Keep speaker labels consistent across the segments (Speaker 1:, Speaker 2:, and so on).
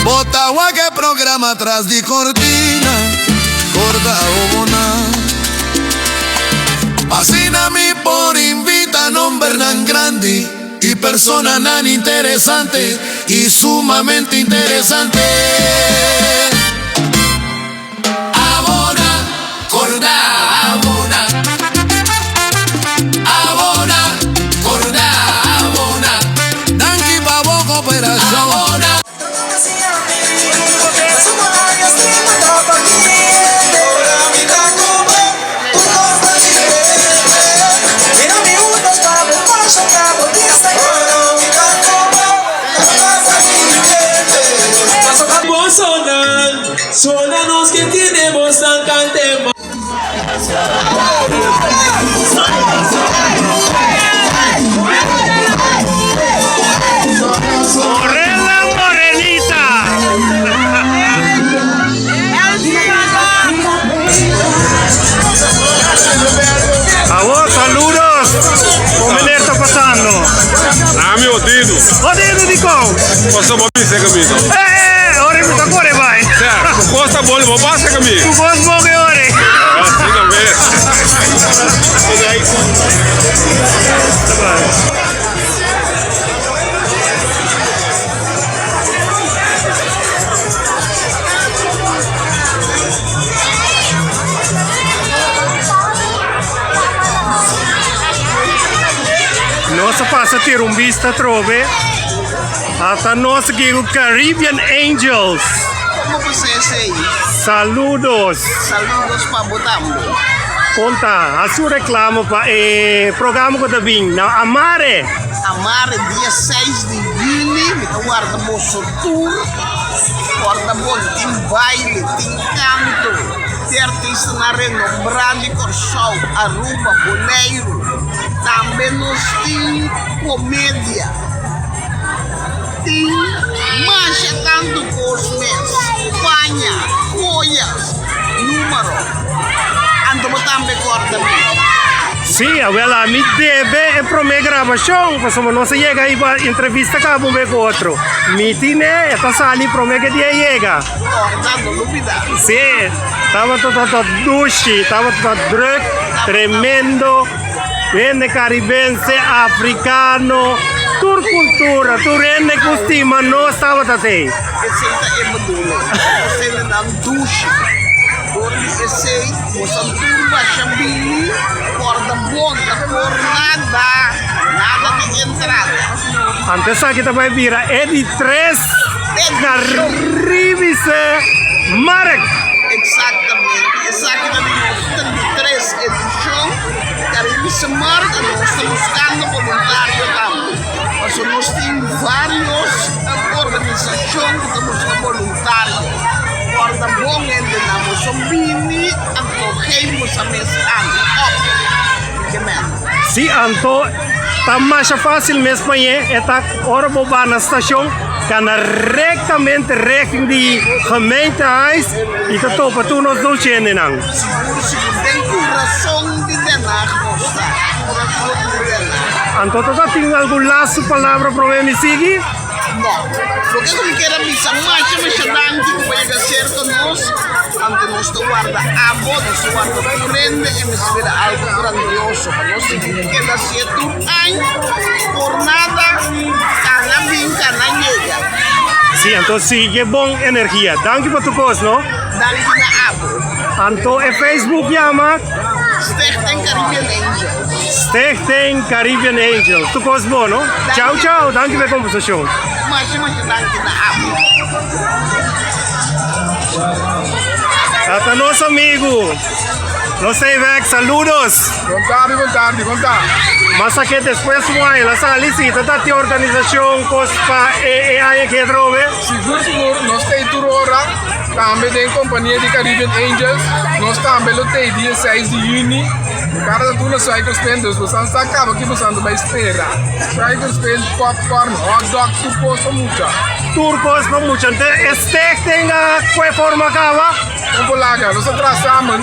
Speaker 1: Bo ta wak e programa tras di cortina, corda oboná. Asina mi por invita nombernan grandi y personanan interesante y sumamente interesante. Abona, corda abona. Abona, corda abona. Danki pa bo cooperacion. Abona.
Speaker 2: Morena, morenita. Awor, saludos. Con meneer ta pasando?
Speaker 3: Ami Odido.
Speaker 2: Odido di con?
Speaker 3: Paso bo bisa cu mi.
Speaker 2: Eh, ora mi ta core bai.
Speaker 3: Sea, cu cos ta bon bo pasa cu mi.
Speaker 2: Cu cos bon e ora.
Speaker 3: Asina mes.
Speaker 2: Nos a pasa tira un bista atrobe. Hasta nos aquí cu Caribbean Angels.
Speaker 4: Como você esey?
Speaker 2: Saludos.
Speaker 4: Saludos pa bo tambe.
Speaker 2: Conta, haci un reclamo pa e programa cu ta bin na Amare.
Speaker 4: Amare dia 6 di juni, mi ta warda boso tur. Corda bon, tin baile, tin canto, tin artistanan renombrá di Kòrsou, Aruba, Boneiru. Tambe nos tin komedia, tin masha tantu kos mes, paña, joyas, numero. Anto bo tambe kòrda mi.
Speaker 2: Sí, awel ami debe e promé grabashon, pasobra nos a yega ei pa entrevista kaba un be ku otro. Mi tine e ta sali promé ke dia yega.
Speaker 4: Kòrda, no lubidá.
Speaker 2: Sí, tabata ta dushi, tabata ta drùk, tremendo. Hende karibense, afrikano, tur kultura, tur hende ku stima nos tabata t'ei.
Speaker 4: Esei ta e bedoeling. Nos hendenan dushi. Dor di esei nos a tur basha bini, kòrda bon, ta por nada, nada di entrada.
Speaker 2: Anto esaki ta bai bira e di tres Caribische Markt.
Speaker 4: Exactamente, esaki ta di nos 33 edicion Caribische Markt y nos ta buscando voluntario tambe. Pasobra nos tin varios organisacion cu ta busca voluntario. Corda bon hendenan, boso bini anto geef boso mes anda op. Ke men.
Speaker 2: Si anto ta masha fácil mes pa ñe e ta ora bo ba na stacion cana rectamente richting di gemeentehuis y ta topa tur nos dochentenan.
Speaker 4: Sigur sigur den curason di Den Haag nos ta, curason di Den Haag.
Speaker 2: Anto ta ta tin algun laatste palabra prome mi sigui?
Speaker 4: No, loke ku mi kier a bisa masha masha danki ku bo yega serka nos, anto nos ta warda abo, nos ta warda tur hende i mi spera algu grandioso pa nos sigui keda hacié tur aña por nada kana bin kana yega.
Speaker 2: Si, anto sigui bon energia. Danki pa tur kos, no?
Speaker 4: Danki na abo.
Speaker 2: Anto e Facebook yama?
Speaker 4: Stichting Caribbean Angels.
Speaker 2: Stichting Caribbean Angels. Tur kos bo, no? Chao, chao. Danki pa e kombersashon.
Speaker 4: Masha, masha danki na abo.
Speaker 2: Ata nos amigu. Nos ta bek. Saludos.
Speaker 3: Bon tardi, bon tardi, bon ta.
Speaker 2: Mas aki despues un aña la sali si ta ta tin organisashon kos pa e e aña ki atrobe.
Speaker 3: Sigur, sigur. Nos ta ei tur ora. Tambe den kompania di Caribbean Angels. Nos tambe lo ta ei dia seis di yüni. Kada ta tur na Suikerspin, dus bosan sa kaba ki bosan ta bai spera. Suikerspin, popcorn, hotdog, tur kos pa mucha.
Speaker 2: Tur kos pa mucha. Ente e stichting a kue forma kaba?
Speaker 3: Un polaga, nos a traha samen.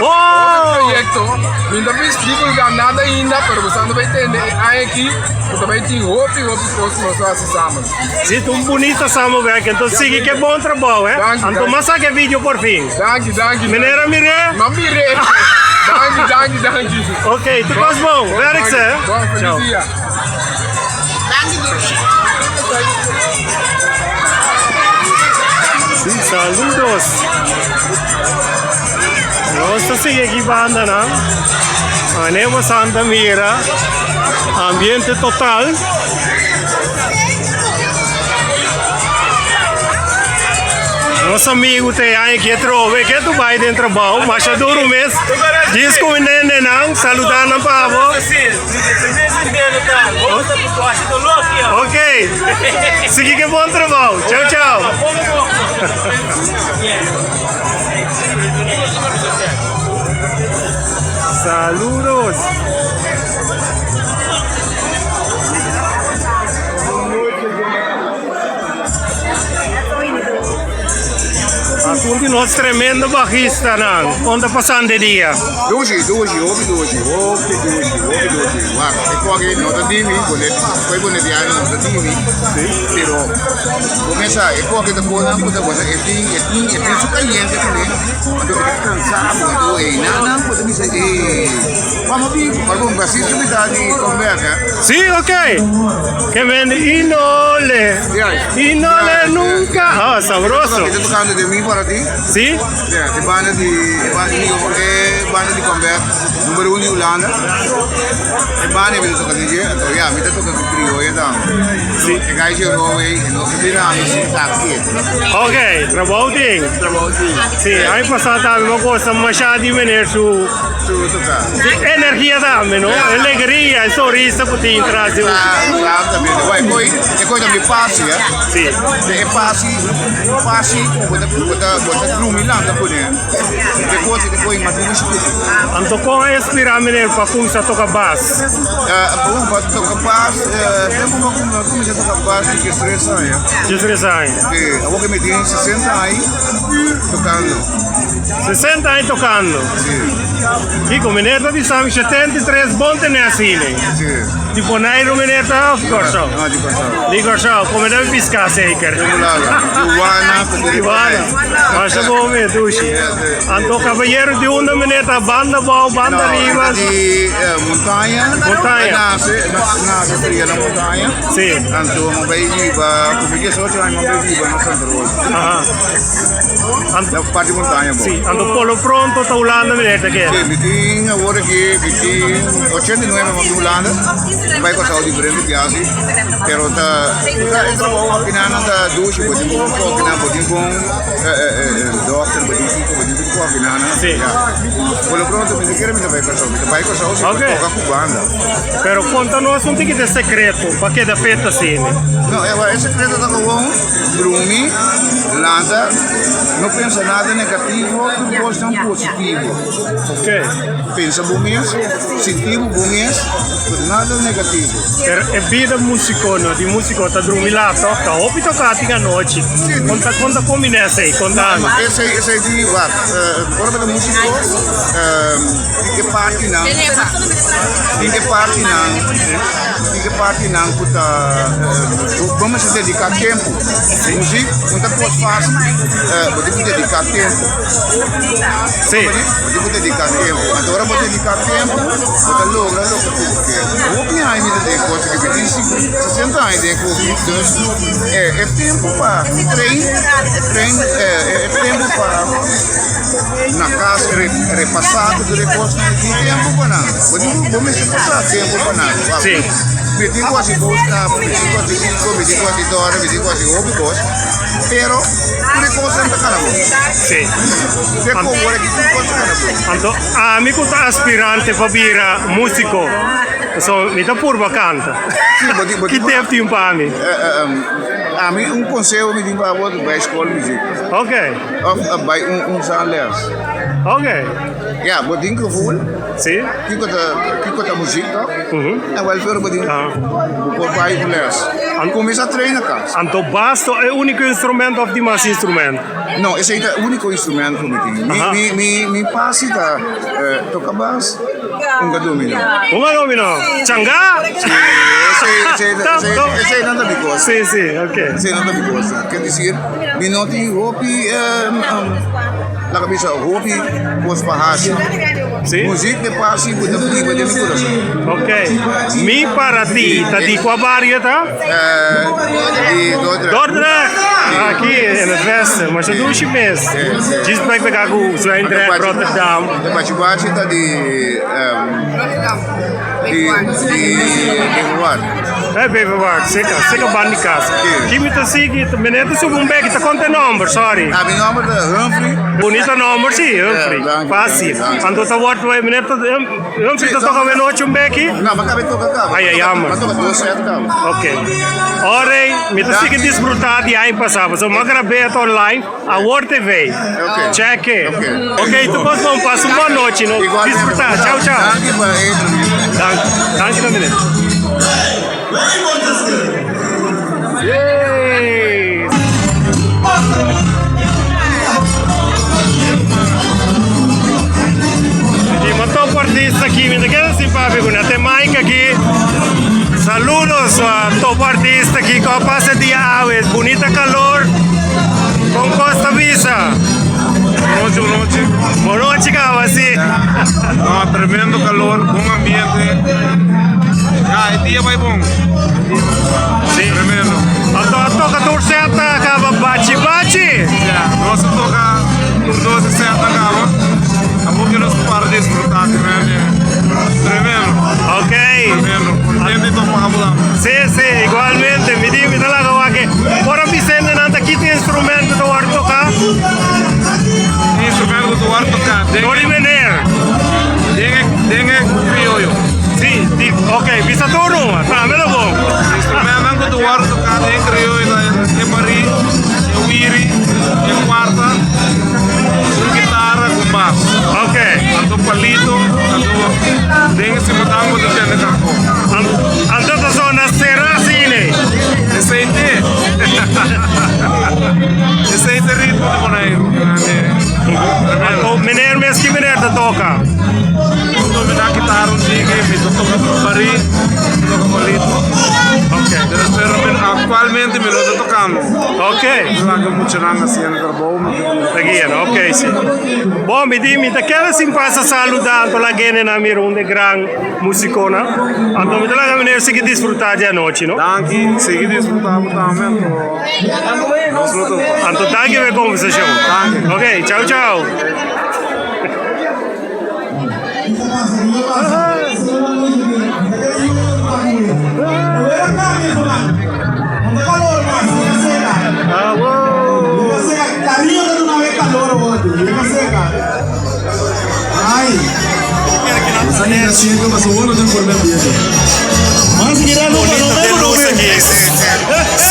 Speaker 2: Wow!
Speaker 3: Proyekto, mi no ta bisa divulgá nada ainda, pero boso ta bai tende e aña aki ku ta bai tin hopi hopi kos ku nos ta hasi samen.
Speaker 2: Si, ta un bunita samenwerking. Enton sigui ke bon trabou, eh.
Speaker 3: Danki,
Speaker 2: Anto
Speaker 3: danki.
Speaker 2: mas saka e video por fin.
Speaker 3: Danki, danki.
Speaker 2: Meneer a mir'é?
Speaker 3: No mir'é. Danki, danki, danki.
Speaker 2: Ok, tur kos bon. Werk ze, eh.
Speaker 3: Bon, feliz
Speaker 2: Chao.
Speaker 3: dia.
Speaker 4: Danki Dushi.
Speaker 2: Sí, saludos. Nos ta sigui aki banda nan. Anemo Santa Mira. Ambiente total. Nos amigo te aña ki trobe ke tu bai den trabou masha duro mes. Diz ku nene nan saluda nan pa bo. Ok. Sigui ke bon trabou. Chao chao. Saludos. Algun di nos tremendo bajistanan. Kon ta pasando e dia?
Speaker 5: Dushi, dushi, hopi dushi, hopi dushi, hopi dushi. Wak, e koki no ta di mi, bonet, koe bonetiano no ta di mi. Pero, bo mesa, e koki ta konan ku ta gosa, e tin, e tin, e tin su kayente kuné, anto e ta kansa bo, anto e nan ku ta bisa, e, wak, ora ku un basista mi ta di comeback, eh.
Speaker 2: Sí, ok. Que vende y no le, y no le nunca. Ah, sabroso.
Speaker 5: Mi ta tocando de mi para ti.
Speaker 2: Sí?
Speaker 5: Ja, e banda di, e banda di, e banda di comeback numero 1 di Hulanda. E banda mi ta toca di dje, anto ja, mi ta toca cu crioyo tambe.
Speaker 2: Sí.
Speaker 5: E gai dje Rowe, e no ke bira mi sin ta keto.
Speaker 2: Ok, trabou tin.
Speaker 5: Trabou tin.
Speaker 2: Sí, aña pasado tambe mi a goza masha di meneer su
Speaker 5: Su toca.
Speaker 2: Energia tambe, no? Alegria, e sonrisa cu tin tras di un.
Speaker 5: Exactamente. Wai, koi, e koi tambe pasi, eh?
Speaker 2: Si.
Speaker 5: De e pasi, pasi, bo ta, bo ta, bo ta drumi lanta kuné. De kos, de koi mas duru shikutu.
Speaker 2: Anto kon a inspira meneer pa kumsa toka bas?
Speaker 5: Eh, bon, pa toka bas, eh, tempo pa kumsa toka bas di 13 aña.
Speaker 2: 13 aña.
Speaker 5: Si, awor ke mi tin 60 aña tokando.
Speaker 2: 60 aña tokando. Kiko, meneer ta bisa mi 73 bon tene asina. Di Boneiru meneer ta of Kòrsou?
Speaker 5: No, di Kòrsou.
Speaker 2: Di Kòrsou, kome ta piská zeker.
Speaker 5: Juwana.
Speaker 2: Juwana. Masha bon me, dushi. Anto kabayero di unda meneer ta? Banda bou, banda riba?
Speaker 5: No, di montaña.
Speaker 2: Montaña.
Speaker 5: Nase, nase kria na montaña.
Speaker 2: Si.
Speaker 5: Anto mi bai biba, ku mi 18 aña mi bai biba na Santa Rosa.
Speaker 2: Aha.
Speaker 5: Na parti montaña bo.
Speaker 2: Sí, anto por lo pronto ta Hulanda meneer ta keda.
Speaker 5: Sí, mi tin awor aki, mi tin 89 mi Hulanda, mi bai Kòrsou diferente biaha pero ta ta e trabou akinan ta dushi, bo tin bon kokinan, bo tin bon dòkter, bo tin kiko, bo tin tur kokinan.
Speaker 2: Sí.
Speaker 5: Por lo pronto mi ta kere mi ta bai Kòrsou, mi ta bai Kòrsou si
Speaker 2: Ok.
Speaker 5: toka ku banda.
Speaker 2: Pero konta nos un tiki de sekreto pa keda fet asina.
Speaker 5: No, e sekreto ta gewoon Drumi, lanta, no pensa nada negativo, tur kosnan positivo.
Speaker 2: Ok.
Speaker 5: Pensa bo mes, sinti bo bo mes, pero nada negativo.
Speaker 2: Pero e bida musico no, di musico ta drumi laat toch? Ta hopi toca tin anochi. Con ta con ta combina esey? Conta mi.
Speaker 5: Esey, esey di wak, ora bo ta musico, tin ke partinan, tin ke partinan, tin ke partinan ku ta. Bo mester dediká tempu. Muzik no ta kos fásil. Bo tin ku dediká tempu.
Speaker 2: Sí.
Speaker 5: Bo tin ku dediká tempu. Anto ora bo dediká tempu, bo ta logra loke ku bo ke. Hopi aña mi ta den kos aki. Mi tin sesenta aña den kos aki. Dus e tempu pa train, e train, e tempu pa na kas repasá tur e kosnan, tin tempu pa nan. Bo tin ku, bo mester pasa tempu pa nan.
Speaker 2: Sí.
Speaker 5: Mi tin ku hasi boodskap, mi tin ku hasi kiko, mi tin ku hasi dòre, mi tin ku hasi hopi kos, pero tur e kosnan ta kana bon.
Speaker 2: Sí.
Speaker 5: Te ku ora ki tur kos ta kana bon.
Speaker 2: Anto ami ku ta aspirante pa bira músiko, pasobra mi ta purba kanta.
Speaker 5: Sí, bo tin, bo
Speaker 2: Ki
Speaker 5: tin.
Speaker 2: tep tin pa mi?
Speaker 5: Ami un konseho mi tin pa bo, bai skol muzik.
Speaker 2: Ok.
Speaker 5: Òf bai un un zangles.
Speaker 2: Ok.
Speaker 5: Ya, bo tin gevoel.
Speaker 2: Sí.
Speaker 5: Kiko ta, kiko ta muzik tok? En wel pero bo tin, bo por bai un les. Kuminsá train na kas.
Speaker 2: Anto bas ta e úniko instrumento òf tin mas instrumento?
Speaker 5: No, esei ta e úniko instrumento ku mi tin. Mi, mi, mi pasi ta toka bas, hunga dominó.
Speaker 2: Hunga dominó? Changá?
Speaker 5: Sí, esei, esei, esei, esei nan ta mi kos.
Speaker 2: Sí, sí, ok.
Speaker 5: Esei nan ta mi kos. Ker disir, mi no tin hopi, laga bisa, hopi kos pa hasi.
Speaker 2: Sí.
Speaker 5: Muzik ta e pasi ku ta biba den mi kurason.
Speaker 2: Ok. Mi para ti ta di kua bario ta?
Speaker 5: Di Dordrecht.
Speaker 2: Dordrecht! Aki in het westen. Masha dushi mes. Djis plek pega ku Zwijndrecht, Rotterdam.
Speaker 5: E bachi bachi ta di di di Beverwaard.
Speaker 2: E Beverwaard, seka, seka ban di kas. Ki mi ta sigui, meneer ta subi un beki, ta konta e nomber, sorry.
Speaker 5: Ah, mi nomber ta Humphrey.
Speaker 2: Bunita nomber si, Humphrey. Fácil. Anto ta word, meneer ta. Humphrey ta toka awe nochi un beki?
Speaker 5: No, mi a kaba di toka kaba.
Speaker 2: Ai, ai, jammer.
Speaker 5: Mi a toka dos set kaba.
Speaker 2: Ok. Ora mi ta sigui disfruta di aña pasá, pasobra mi a grab'é et online, Awor TV.
Speaker 5: Ok.
Speaker 2: Check e.
Speaker 5: Ok.
Speaker 2: Ok, tur kos bon, pasa un bon nochi, no?
Speaker 5: Igualmente.
Speaker 2: Disfruta. Chau, chau.
Speaker 5: Danki pa e entrevista.
Speaker 2: Danki. Danki tambe. Yay! Di ma top artista aki, mi ta keda sin papia ku nan. Te Mike aki. Saludos a top artista aki. Ko pasa dia awe? Bunita calor. Kon kos ta bisa?
Speaker 3: Bonochi, bonochi.
Speaker 2: Bonochi kaba si.
Speaker 3: No, tremendo calor, bon ambiente. Ya, e dia bai bon.
Speaker 2: Sí.
Speaker 3: Tremendo.
Speaker 2: Anto a toca tur set a caba bachi bachi.
Speaker 3: Ya, nos a toca tur dos set a caba. Awor que nos para disfruta tremendo. Tremendo.
Speaker 2: Ok.
Speaker 3: Tremendo. Contento di topa abo tambe.
Speaker 2: Sí, sí, igualmente. Mi di mi ta laga wak e ora Vicente nan ta kita instrumento ta wòrdu toká.
Speaker 3: Instrumento ku ta wòrdu toká.
Speaker 2: Dor di meneer.
Speaker 3: Den e krioyo.
Speaker 2: Sí, di, ok, bisa tur numa, tambe lo bon.
Speaker 3: Instrumentonan ku ta wòrdu toká den krioyo ta e barí, e wiri, e kuarta, un kitara ku bas.
Speaker 2: Ok.
Speaker 3: Anto palito, anto den e simadan bo ta tende karkó.
Speaker 2: Anto ta sona será asina.
Speaker 3: Esei te. Esei te ritmo di Boneiru.
Speaker 2: Anto meneer mes ki meneer ta toka?
Speaker 3: Mi ta kitara un tiki, mi ta toka barí, mi ta toka palito.
Speaker 2: Ok.
Speaker 3: Pero mi actualmente mi no ta tokando.
Speaker 2: Ok.
Speaker 3: Mi ta laga muchanan hasiendo trabou.
Speaker 2: Ta guia nan, ok si. Bon mi di mi ta keda sin pasa saluda anto la gentenan mira un de gran musikonan. Anto mi ta laga meneer sigui disfruta di anochi no.
Speaker 3: Danki, sigui disfruta bo tambe anto nos lo topa.
Speaker 2: Anto danki pa e konversashon.
Speaker 3: Danki.
Speaker 2: Ok, chau chau.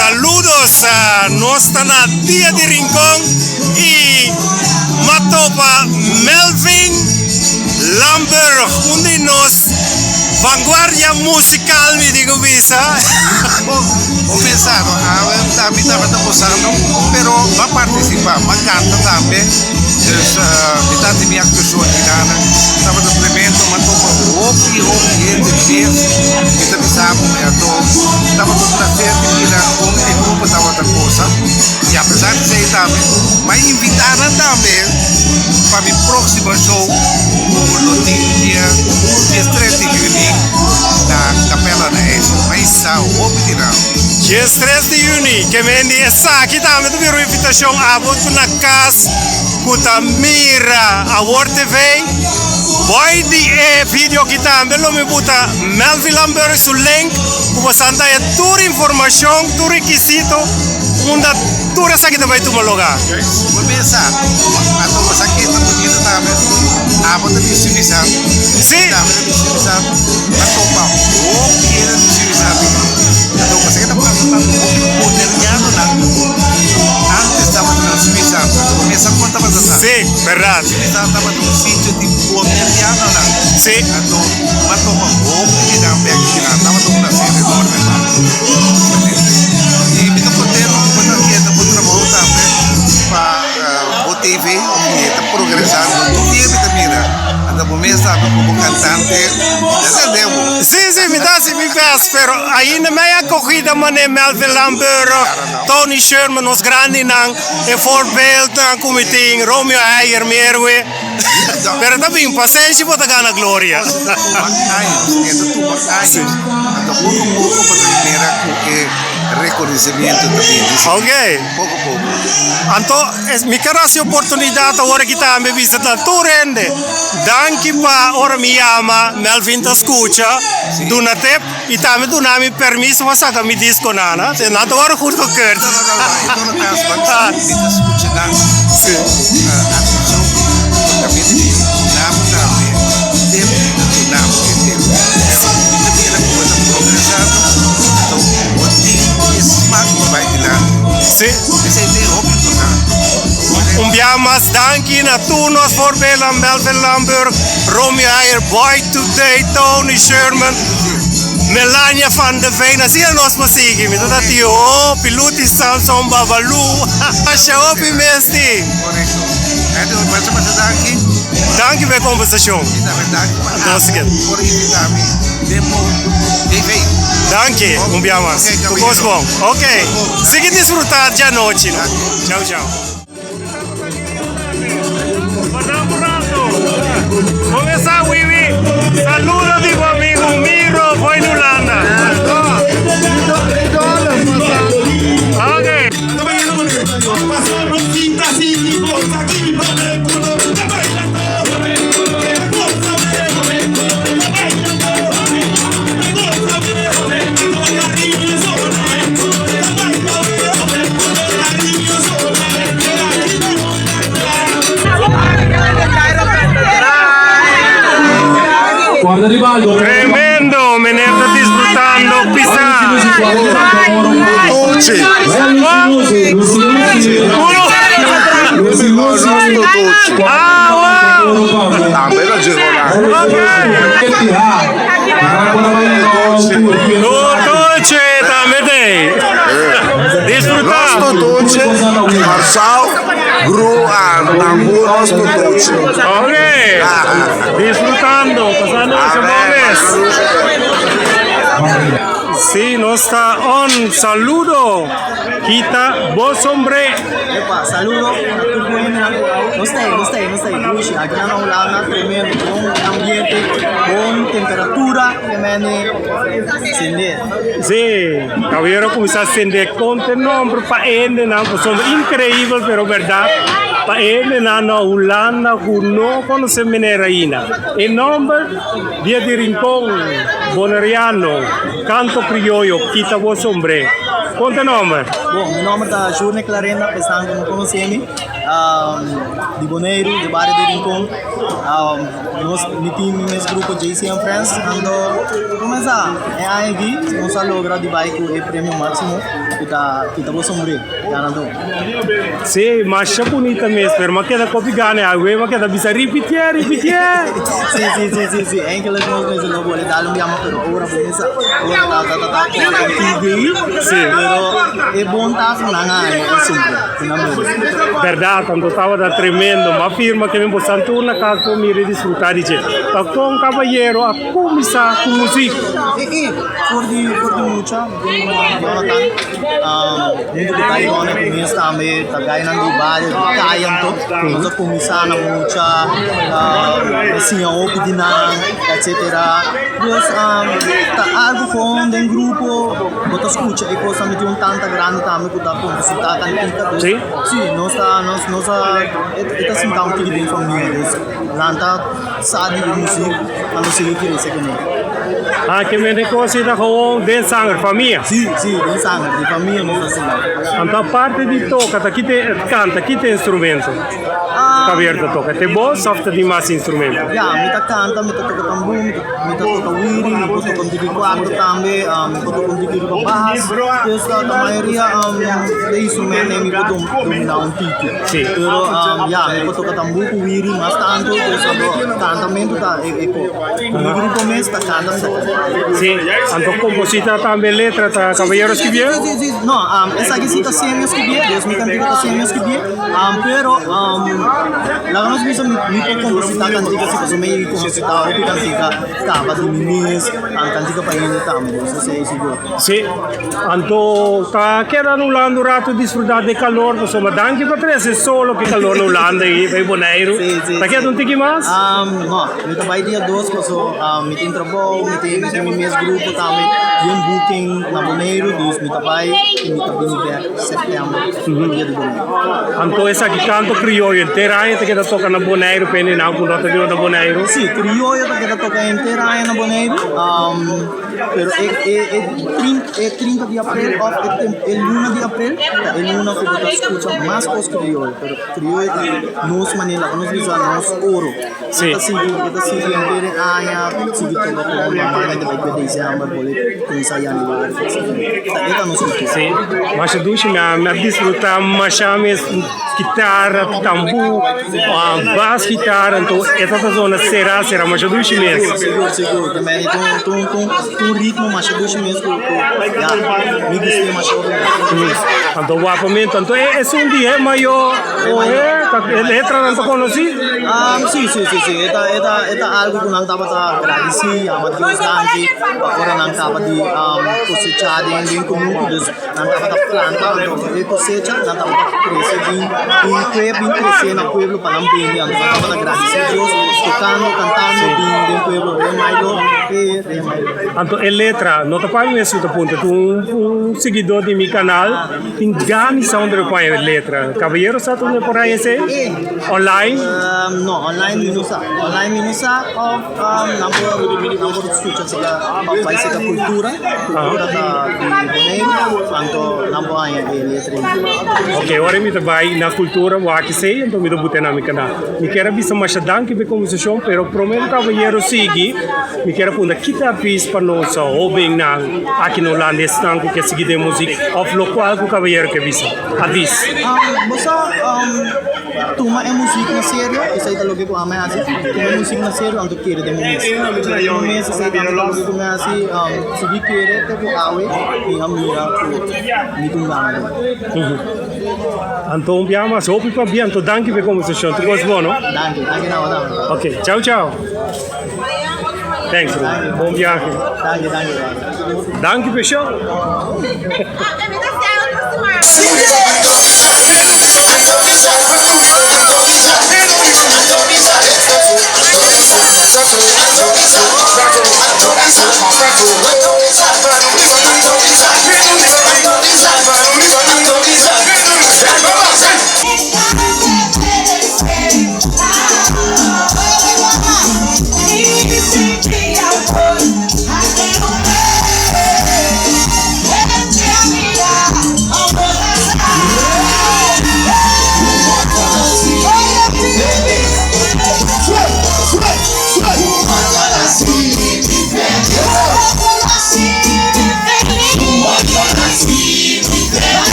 Speaker 2: Saludos, nos ta na Dia di Rincon y m'a topa Melvin Lamberg, un di nos vanguardia musical mi digo bisa.
Speaker 6: Bo pensa no awe mi tabata gozando pero m'a participa, m'a canta tambe. Dus mi ta haci mi actuacion aki nan tabata tremendo m'a topa hopi hopi hende mes mi ta bisa bo mi anto tabata un placer di mira con e grupo tabata goza y apesar di esey tambe m'a invita nan tambe pa mi proximo show cu lo tin dia diestres di juni na Capella na IJssel m'a isa hopi di nan.
Speaker 2: Diestres di juni ke men di esaki tambe ta bira un invitacion abo cu na cas cu ta mira Awor TV. Boy di e video aki tambe lo mi buta Melvin Lamberg su link cu bo san ta haya tur informacion, tur requisito unda tur esaki ta bay tuma lugar.
Speaker 6: Bo mesa, anto bo sa ke ta bunito tambe, abo ta bisti bisa,
Speaker 2: Si.
Speaker 6: tambe ta bisti bisa, ta topa hopi hende ta bisti bisa. Anto bo sa ke ta pasa tanto hopi bonerianonan antes tabata na Suiza, anto bo mesa kon tabata sa.
Speaker 2: Sí, berdad.
Speaker 6: Bisa tabata un sitio di bonerianonan.
Speaker 2: Sí.
Speaker 6: Anto m'a toma hopi di nan bek kinan. Tabata un placer enorme pa mi. I mi ta contento cu bo ta haciendo bo trabou tambe pa bo TV y e ta progresando. Tur dia mi ta mira. Anto bo mes tambe como cantante mi ta tende bo.
Speaker 2: Sí, sí, mi ta haci mi best, pero ainda mi a acogida manera Melvin Lamburg, Tony Sherman, nos grandinan. E voorbeeldnan ku mi tin, Romeo Heyer, mi héroe. Pero ta bin, pasenshi bo ta gana gloria.
Speaker 6: Ta tuma años, e ta tuma años. Anto poko poko bo ta mira ku e rekonosimiento ta bini.
Speaker 2: Ok.
Speaker 6: Poko poko.
Speaker 2: Anto mi ker hasi oportunidat awor aki tambe bisa ta tur hende, danki pa ora mi yama Melvin ta skucha, duna tep. I tambe duna mi permiso pa saka mi diskonan, ha. Nan ta wòrdu goedgekeurd.
Speaker 6: No, no, no, en todo caso, ban mi ta skucha nan ku atenshon, porque mi ta di duna bo tambe tep, duna bo e tep. Pero mi ta mira ku bo ta progresando, anto bo tin e smak pa bai dilanti.
Speaker 2: Sí.
Speaker 6: Esei ta e hopi importante.
Speaker 2: Un bia mas danki na tur nos voorbeelden, Melvin Lamburg, Romeo Heyer, Boy Today, Tony Sherman, Melania van de Veen, asina nos por sigui. Mi ta ta tin hopi, Luti Samson, Babalu, masha hopi mes tin.
Speaker 6: Correcto. Edwin, masha masha danki.
Speaker 2: Danki pa e conversacion.
Speaker 6: Y tambe danki pa abo por invita mi den bo TV.
Speaker 2: Danki, un bia mas.
Speaker 6: Ok,
Speaker 2: Tur cos
Speaker 6: caballero.
Speaker 2: bon. Ok, sigui disfruta djanochi. Chao, chao. Comenzá Wiwi, saludo di bo amigo Miro foi Hulanda. Ok. Tremendo, meneer ta disfrutando pisa. Ah, wow. Totoche tambe tei. Disfruta.
Speaker 5: Nos Totoche, Kòrsou, Gru a Tambú Nos Totoche.
Speaker 2: Ok. Disfrutando, pasando un bon mes. Sí, nos ta on. Saludo. Kita bo sombré.
Speaker 7: Epa, saludo a tur buena. Nos ta nos ta nos ta dushi. Aki na Hulanda tremendo. Bon ambiente, bon temperatura. Ke mene sende.
Speaker 2: Sí, caballero cuminsa sende conte nombre pa hendenan pasobra increíbel pero berdad pa hendenan na Hulanda cu no conoce meneer Reina. E nomber dia di Rincon Boneriano Canto Criollo kita bo sombre. Conte nomber.
Speaker 7: Bon, mi nomber ta Jurne Clarenda, pa esnan cu no conoce mi, di Boneiru, di bario di Rincon. Nos, mi tin mi mes grupo JC and Friends, anto cuminsa e aña aki nos a logra di bai cu e premio maximo cu ta kita bo sombre, ganador.
Speaker 2: Sí, masha bunita mes, pero m'a keda kopi gana e awe, m'a keda bisa ripitié, ripitié.
Speaker 7: Sí, sí, sí, sí, sí, enkele nos mester lo bole dal un biaha, pero ora bo mester, ora ta ta ta ta kòrta un tiki,
Speaker 2: Sí.
Speaker 7: pero e bon ta ku nan haña e sombré, ku nan merece.
Speaker 2: Berdad, anto tabata tremendo, m'a firma ke mi bosan tur na kas por mira i disfruta di dje. Ta kon kabayero a kuminsá ku muzik?
Speaker 7: E, e, for di, for di mucha, mi Jonathan. Huntu ku Tayrone ku mes tambe ta gainan di bario di kaya anto nos a kuminsá na mucha siña hopi di nan etsetera pues ta algu kon den grupo bo ta skucha e kos tambe tin un tanta grandi tambe ku ta kompositá kantika dus si nos ta nos nos a e ta sinta un tiki den famia dus nan ta sa di e musik nan ta sigui krese kuné.
Speaker 2: Ah, ke men e kos ei ta gewoon den sanger, famia.
Speaker 7: Si, si, den sanger, di famia nos asina.
Speaker 2: Anto aparte di toka ta kite kanta, kite instrumento Javier ta toka? Te bos of ta di mas instrumento?
Speaker 7: Ya, mi ta kanta, mi ta toka tambú, mi ta mi ta toka wiri, mi por toka un tiki kuarto tambe, mi por toka un tiki riba bas. Dus ta mayoria de instrumento ei mi por domina un tiki.
Speaker 2: Si.
Speaker 7: Pero ya, mi por toka tambú ku wiri mas tantu, dus kantamentu ta e ko. Mi grupo mes ta canta mi ta canta.
Speaker 2: Sí, anto composita tambe letra ta Caballero skibié?
Speaker 7: Sí, sí, sí, no, esaki sí ta Semio skibié, dus mi cantica ta Semio skibié, pero laga nos bisa mi por composita cantica sí, pasobra mi composita hopi cantica caba di mi mes, cantica pa hende tambe, dus esei sigur.
Speaker 2: Sí, anto ta keda na Hulanda un rato disfruta di e calor pasobra danki pa trece solo ki calor na Hulanda ei pa e Boneiru.
Speaker 7: Sí, sí,
Speaker 2: Ta keda
Speaker 7: sí.
Speaker 2: un tiki mas?
Speaker 7: No, mi ta bai dia dos paso mi tin trabou, mi tin mi tin mi mes grupo tambe bien booking na Boneiru, dus mi ta bai y mi ta bini bek september pa dia di Boneiru.
Speaker 2: Anto esaki canto crioyo henter aña ta keda toca na Boneiru pende nan cu no ta biba na Boneiru?
Speaker 7: Sí, crioyo ta keda toca henter aña na Boneiru. Pero e e e trin e trinta di aprel òf e tem e luna di aprel ta e luna ku bo ta skucha mas kos krioyo. Pero krioyo ta nos manera, laga nos bisa nos oro.
Speaker 2: Sí.
Speaker 7: E ta sigui e ta sigui henter e aña, sigui toka komo normalmente bai kue desèmber bolbe kuminsá yanüari etcetera. Ta e ta nos kultura.
Speaker 2: Sí, masha dushi mi a mi a disfrutá masha mes kitara, tambú, bas kitara, anto e ta ta zona será será masha dushi mes.
Speaker 7: Sigur, sigur, ta meni tin un tin un ritmo masha dushi mes ku ku ya mi gust'é masha hopi mes.
Speaker 2: Anto wapamento, anto e esun di e mayor ohe ta e letranan ta konosí?
Speaker 7: Si, si, si, si, e ta e ta e ta algu ku nan tabata gradisí, yama Dios danki pa ora nan kaba di kosechá den den kunuku, dus Nan tabata planta anto e kosecha, nan tabata krese bin bin kue bin krese na pueblo pa nan bende. Anto nan tabata gradisí Dios tokando, kantando bin den pueblo Re Mailo e Re Mailo.
Speaker 2: Anto e letra no ta pa mi mes su ta puntra, tu un siguidor di mi kanal tin gana sa unda lo pon e letra. Caballero sa unda por haña esei? Online?
Speaker 7: No, online mi no sa. Online mi no sa of Nan por nan por skucha seka òf bai seka kultura, kultura ta di Boneiru, anto nan por haña e letra ei.
Speaker 2: Ok, ora mi ta bai na kultura wak esei, anto mi ta buta na mi kanal. Mi kier a bisa masha danki pa e kombersashon, pero prome ku kabayero sigui, mi kier a punta ki ta avis pa nos hobennan aki na Hulanda, esnan ku ke sigui den muzik òf lokual ku kabayero ke bisa. Avis.
Speaker 7: Bo sa. Tuma e muzik na serio, esei ta loke ku ami hasi. Tuma e muzik na serio anto kere den bo mes. Kere den bo mes, esei tambe ta loke ku mi hasi. Sigui kere te ku awe mi a mira ku mi ta un ganador.
Speaker 2: Anto un biaha mas hopi pabia, anto danki pa e kombersashon. Tur kos bon, no?
Speaker 7: Danki, danki na bo tambe.
Speaker 2: Ok, chao chao. Thanks, Ruben. Bon biahe.
Speaker 7: Danki, danki, danki.
Speaker 2: Danki pa e show.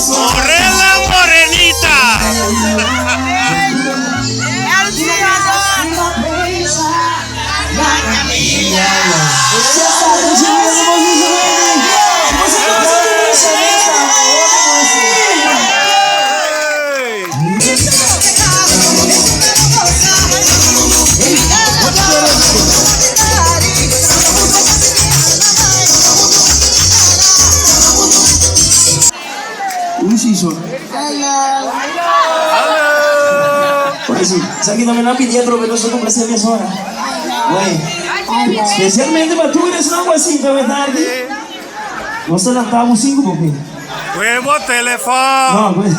Speaker 2: Morena Morenita.
Speaker 8: Esaki tambe nan pidi atrobe nos ta complace mesora. Specialmente pa tur esnan cu a sinta awe tardi. Nos ta lanta bo sinku bo p'e.
Speaker 2: Huevo telefon.
Speaker 8: No, pues.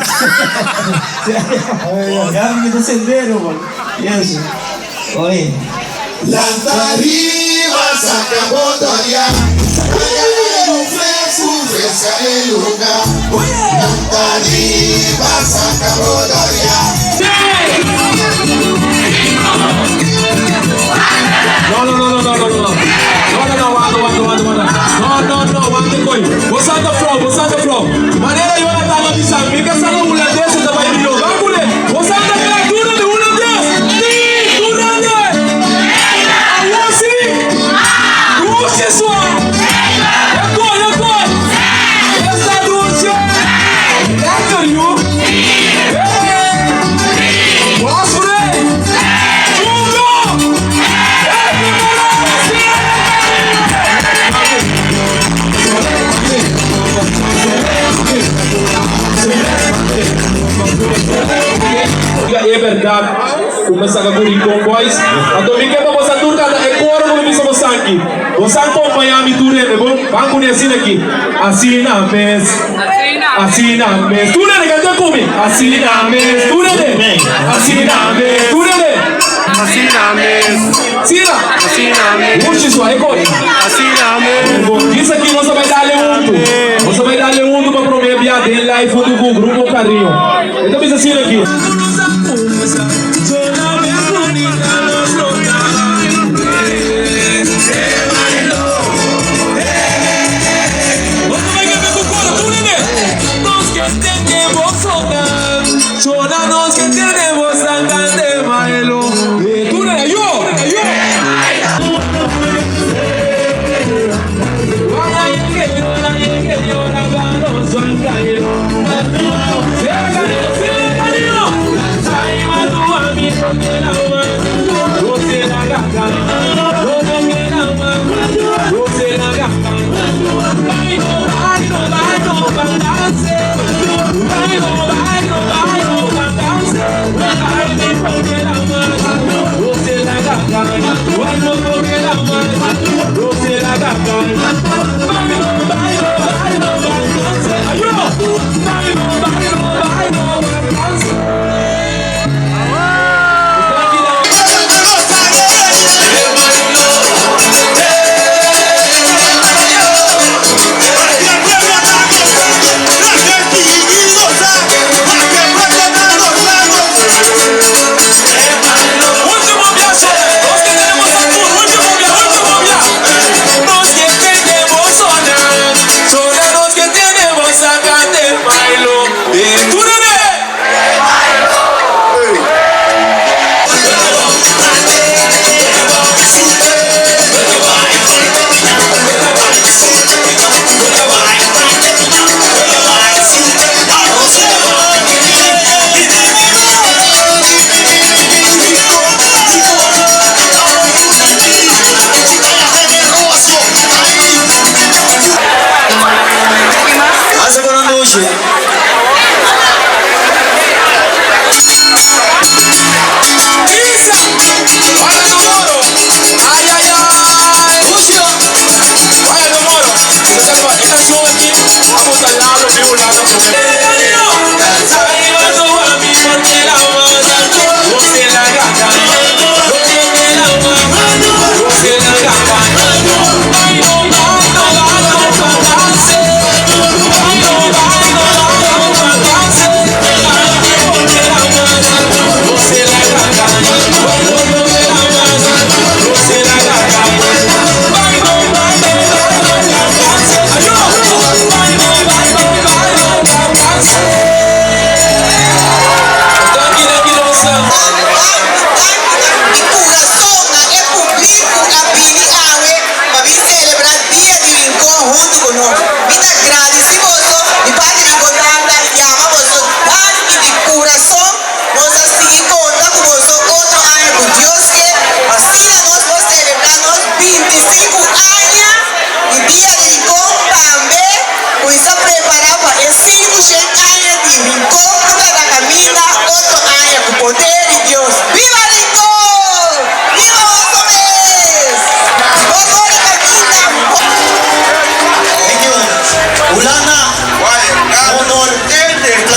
Speaker 8: Ya mi ta sendero bo. Yes. Oye.
Speaker 1: Lanta riba, saca bo doria. Saca algo fresco, fresca e lugar. Lanta riba, saca bo doria.
Speaker 9: No, no, no, no, no, no, no. No, no, no, wanta, wanta, wanta, wanta. No, no, no, wanta koi. Bo sa ta flow, bo sa ta flow. Manera Jonathan a bisa, mi ka sa na hulandes e ta bai mihó. Ban kuné. Bo sa ta kla, duna di hulandes. Di, durante. Awor si. Dushi sua. E koi, e koi. Esta dushi. Lekker yu. Hey. Was vrij. Duro. E berdad cu mi a saca cu Rincon Boys. Anto mi ke pa bosa tur canta e coro cu mi bisa bosa aki. Bosa acompaña mi tur hende bon. Ban cune asina aki. Asina mes. Asina mes. Tur hende canta cu mi. Asina mes. Tur hende. Asina mes. Tur hende.
Speaker 2: Asina mes.
Speaker 9: Sina.
Speaker 2: Asina mes.
Speaker 9: Muchi sua e coro.
Speaker 2: Asina mes.
Speaker 9: Bon, disa aki nos a bai dale huntu. Nos a bai dale huntu pa prome bia den live huntu cu Grupo Cariño. E ta bisa asina aki.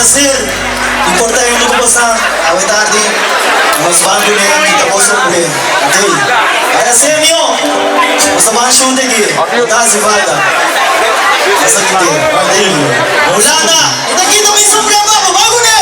Speaker 8: Placer di por ta hunto cu bosan awe tardi. Nos ban cune kita bo sombre. Ok. Agradece mio. Nos ta ban shunte aki. No ta haci falta. Nos a kite. Thank you. Hulanda, mi ta kita mi sombre papa. Ban cune.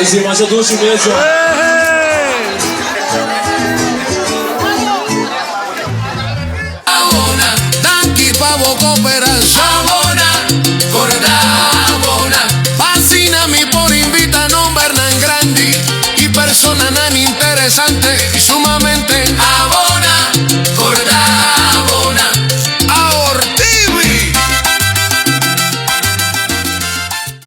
Speaker 9: Si, masha dushi mes.
Speaker 1: Danki pa bo cooperacion. P'asina mi por invita nombernan grandi y personanan interesante y sumamente.